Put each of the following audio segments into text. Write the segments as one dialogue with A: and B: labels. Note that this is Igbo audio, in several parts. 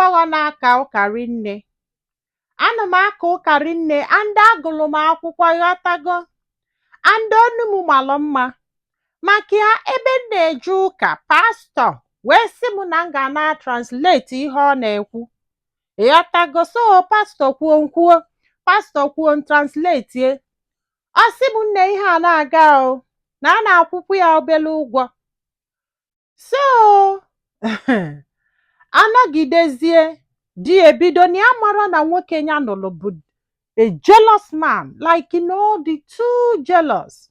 A: Agbọghọ na-aka ụka rinne. Ana m aka ụka rinne and agụlụ m akwụkwọ, ghọtago, and onu m malụ mma. Maka ya, ebe m na-eje ụka, pastọ wee sị m na m ga na translate ihe ọ na-ekwu, ịghọtago. So pastọ kwuo, nkwuo, pastọ kwuo, n translate. Ọ sị m, nne, ihe a na-aga o na a na-akwụkwọ ya obere ụgwọ. So anọgidezie, di ebido na ya mara na nwoke ya nụrụ bụ a jealous man, like the too jealous.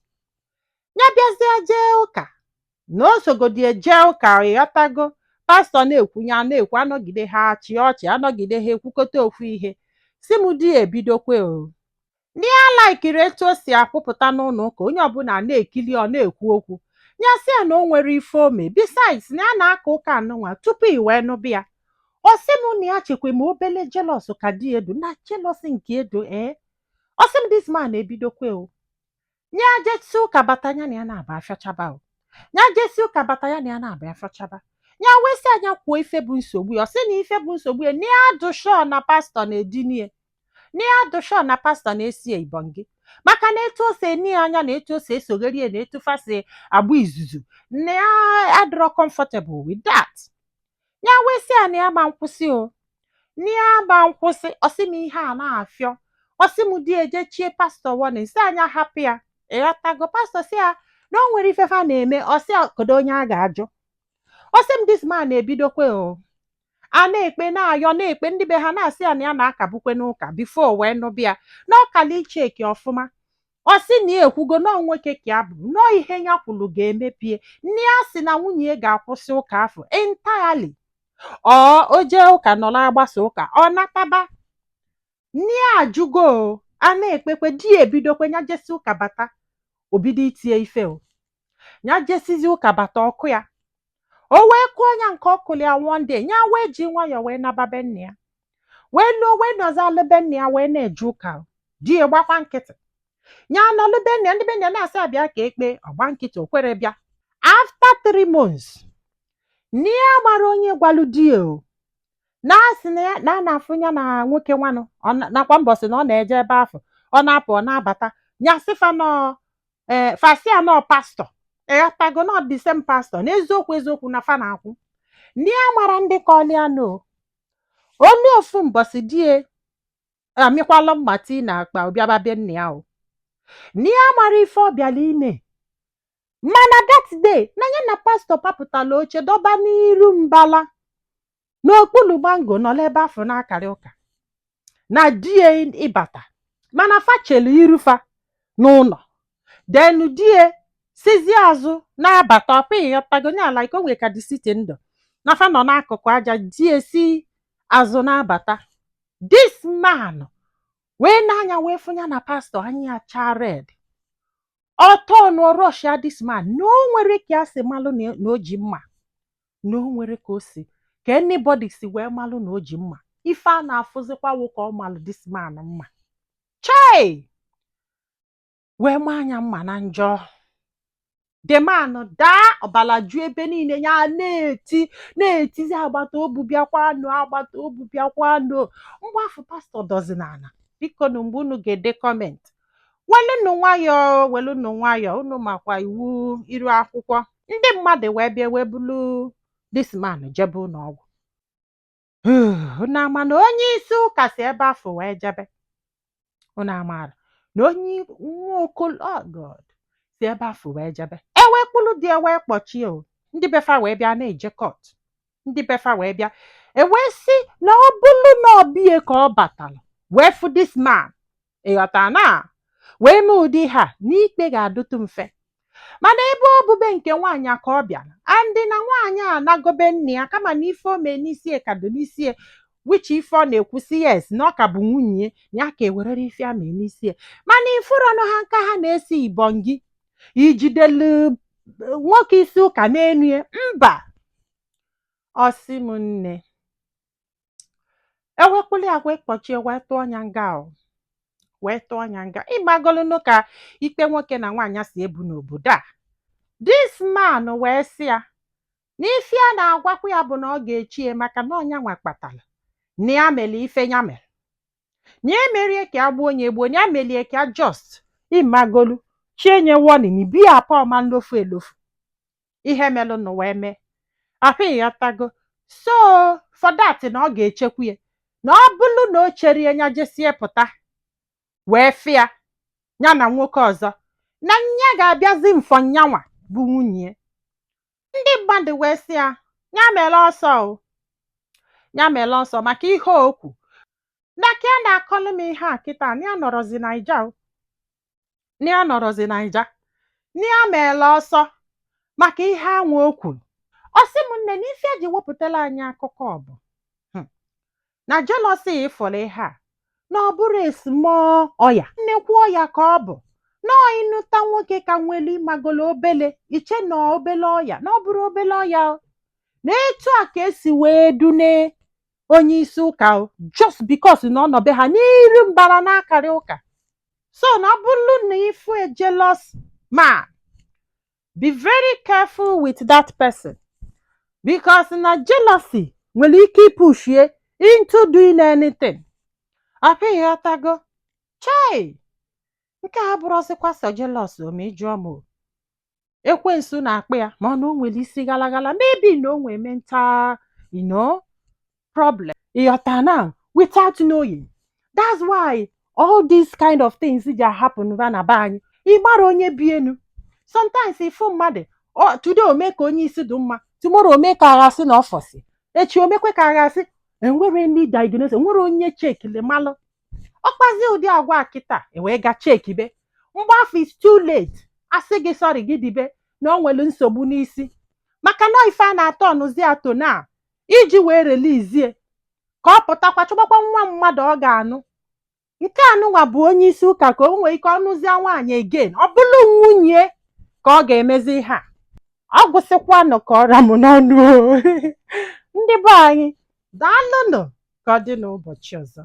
A: Ya bịazie jee ụka na o sogodi eje ụka, ịghọtago. Pastọ na-ekwu, ya na-ekwu, anọgide ha achị ọchị, anọgide ha ekwukọta ofu ihe. Si m, di ya ebidokwe o ndị ya likeri etu o si akwụpụta n'ụlọ ụka, onye ọbụla na-ekili, ọ na-ekwu okwu. Ya sị ya na o nwere ife ome, besides na ya na-aka ụka anụnwa tupu i wee nụbịa ya. Ọ sị m na ya chekwa ma obele jealous ka di edo na jealous nke edo. Ee, ọ sị m, this man ebidokwe o ya jesi ụka bata, ya na ya na-aba afịọchaba o ya jesi ụka bata, ya na ya na-aba afịọchaba. Ya wee sị anya kwuo ife bụ nsogbu ya. Ọ sị na ife bụ nsogbu ya, na ya dụ sure na pastọ na-edinie, na ya dụ sure na pastọ na-esi ibongi, maka na etu o si eni ya anya na etu o si esogheri ya na etu fa si agba izuzu, na ya adịrọ comfortable with that. Ya wee sị ya na ya ma nkwụsị o, na ya ma nkwụsị. Ọ sị m, ihe a na-afịọ. Ọ sị m, di eje chie pastọ warning, sị anya hapụ ya, ịghọtago. Pastọ sị ya na o nwere ife fa na-eme. Ọ sị ya, kedu onye a ga-ajụ? Ọ sị m, this man na-ebidokwe o a na-ekpe, na-ayọ, na-ekpe. Ndị be ha na-asị ya na ya na-akabukwe n'ụka before wee nụbịa na ọkala icheki ọfụma. Ọ sị na ya ekwugo nọọ nwoke ka ya bụ nọọ ihe ya kwuru ga-emepie. Nne ya sị na nwunye ya ga-akwụsị ụka afọ entirely, ọ o jee ụka nọrọ agbasa ụka, ọ nataba. Nne ya ajụgo o, a na-ekpekwe, di ya ebidokwe. Ya jesi ụka bata, o bido itie ife o. Ya jesizi ụka bata, ọkụ ya o wee kụọ ya nke ọ kụrụ ya one day. Ya wee ji nwayọọ wee naba be nna ya, wee luo, wee nọzalụ be nna ya, wee na-eje ụka o. Di ya gbakwa nkịtị. Ya nọlụ be nna ya, ndị be nna ya na-asị abịa ka ekpe, ọgba nkịtị, o kwere bịa. After 3 months, nne ya mara onye gwalụ di ya o na asị na ya na a na-afụ ya na nwoke nwanụ nakwa mbọsị na ọ na-eje ebe afọ, ọ na-apụ, ọ na-abata. Ya sị fa nọ ee, fasi ya nọ pastọ, ịghọtago, nọ the same pastor. N'eziokwu eziokwu, na fa na-akwụ. Ndị ya mara ndị kọlịa nọ olu. Ofu mbọsị, di ya amịkwalụ mma tii na akpa ọbịaba be nna ya o. Nne ya mara ife ọ bịara ime, mana that day na ya na pastọ papụtala oche dọba n'iru mbala n'okpuru mango, nọrọ ebe afọ na-akarị ụka na di ya ịbata, mana fa chelu irufa n'ụlọ denu. Di ya sizi azụ na-abata ọkwa, ịghọtago, nya like o nwere ka the city ndụ na fa nọ n'akụkụ aja. Di ya si azụ na-abata, this man wee n'anya wee fụ ya na pastọ, anya ya chaa red, ọtọ nụọ rush ya. This man, na o nwere ka ya si malụ na o ji mma, na o nwere ka o si ka anybody si wee malụ na o ji mma. Ife a na-afụzikwa wụ ka ọ malụ this man mma, chai, wee maa anya mma na njọ. The man daa, ọbala ju ebe niile. Ya na-eti, na-etizi, agbata obi bịakwanụ, agbata obi bịakwanụ. Mgbe afọ pastọ dozi n'ala. Biko nụ, mgbe unu ga-ede comment, welụnụ nwayọọ, welụnụ nwayọọ. Unu makwa iwu iru akwụkwọ. Ndị mmadụ wee bịa, wee bulu this man jebe ụlọ ọgwụ. Unu ama na onye isi ụka si ebe afọ wee jebe? Unu amaara na onye nwa okolo, oh God, si ebe afọ wee jebe? Ewee kpụlụ dị, ewee kpọchie o. Ndị befa wee bịa na-eje court. Ndị befa wee bịa, ewee sị na ọ bụrụ na ọbie ka ọ batara wee fụ this man, ịghọta, na wee mee ụdị ha n'ikpe ga-adụtụ mfe. Mana ebe ọ bụbe nke nwaanyị a ka ọ bịara, andị na nwaanyị a anagobe nne ya, kama na ife o mee n'isi ka dị n'isi ya, which ife ọ na-ekwusi, yes, na ọ ka bụ nwunye ya, ka ewerere ife a mee n'isi ya. Mana ifurọnụ ha nka ha na-esi ibongi ijidelu nwoke isi ụka n'enu ya mba. Ọ sị m, nne, ewekpụrụ ya wee kpọchie, wee tụọ ya nga o, wee tụọ ya nga. Ịgbagolụnụ ka ikpe nwoke na nwaanyị si ebu n'obodo a. This man wee sị ya na ife a na-agwakwa ya bụ na ọ ga-echi ya, maka na ọnya nwa kpatara. Na ya mere ife ya mere, na ya emerie ka ya gbuo onye egbuo, na ya melie ka ya just imagolu chienye warning bia apa ọma nlofu elofu ihe melụ nụ wee mee ahụ, ịghọtago? So for that, na ọ ga-echekwa ya, na ọ bụrụ na o cherie ya jesie pụta wee fịa ya na nwoke ọzọ, na nya ga-abịazi mfọ nyanwa bụ nwunye. Ndị mmadụ wee sị ya ya mere ọsọ o, ya mere ọsọ maka ihe okwu na ka ya na-akọlụ m ihe a kịta, na ya nọrọzi Naija o, na ya nọrọzi Naija, na ya meela ọsọ maka ihe anwa o kwuru. Ọ sị m, nne, na ife eji wepụtara anyị akụkọ ọ bụ na jealousy ịfọrọ ihe a, na ọ bụrụ small ọya, nnekwu ọya ka ọ bụ. Nọọ ịnụta nwoke ka nwere ịmagolo obele iche na obele ọya, na ọ bụrụ obele ọya o. Na etu a ka esi wee dune onye isi ụka o, just because na ọ nọ be ha n'iru mbara n'akara ụka. So na ọ bụrụ na ifu a jealous man, be very careful with that person, because na jealousy nwere ike ipushie into doing anything. Apịghị chai, nke a bụrụzikwa sọ jealous o. Ma ịjụọ m o, ekwensu na-akpụ ya, ma ọ na o nwere isi ghalaghala, maybe na o nwere mental problem, ịghọta? Now, without knowing, that's why all these kind of things ji happen ba na be anyị. Ị mara onye bi enu. Sometimes ịfụ mmadụ today, o mee ka onye isi dị mma, tomorrow o mee ka agha sị na ọ fọsi, echi o mekwe ka agha sị enwere ndị diagnose, enwere onye chekile malụ ọkpazi ụdị agwa a. Kịta ewee ga chekibe mgbe afọ is too late. Asị gị sorry, gị dibe na o nwere nsogbu n'isi, maka na ife a na-atọ ọnụzi atọ na iji wee relizie ka ọ pụtakwa chọgbakwa nwa mmadụ ọ ga-anụ. Nke anụnwa bụ onye isi ụka, ka o nwee ike ọnụzie nwaanyị again, ọ bụrụ nwunye ka ọ ga-emezi ihe a. Ọ gwụsịkwanụ ka ọra m n'ọnụ o. Ndị be anyị, daalụnụ. Ka ọ dị n'ụbọchị ọzọ.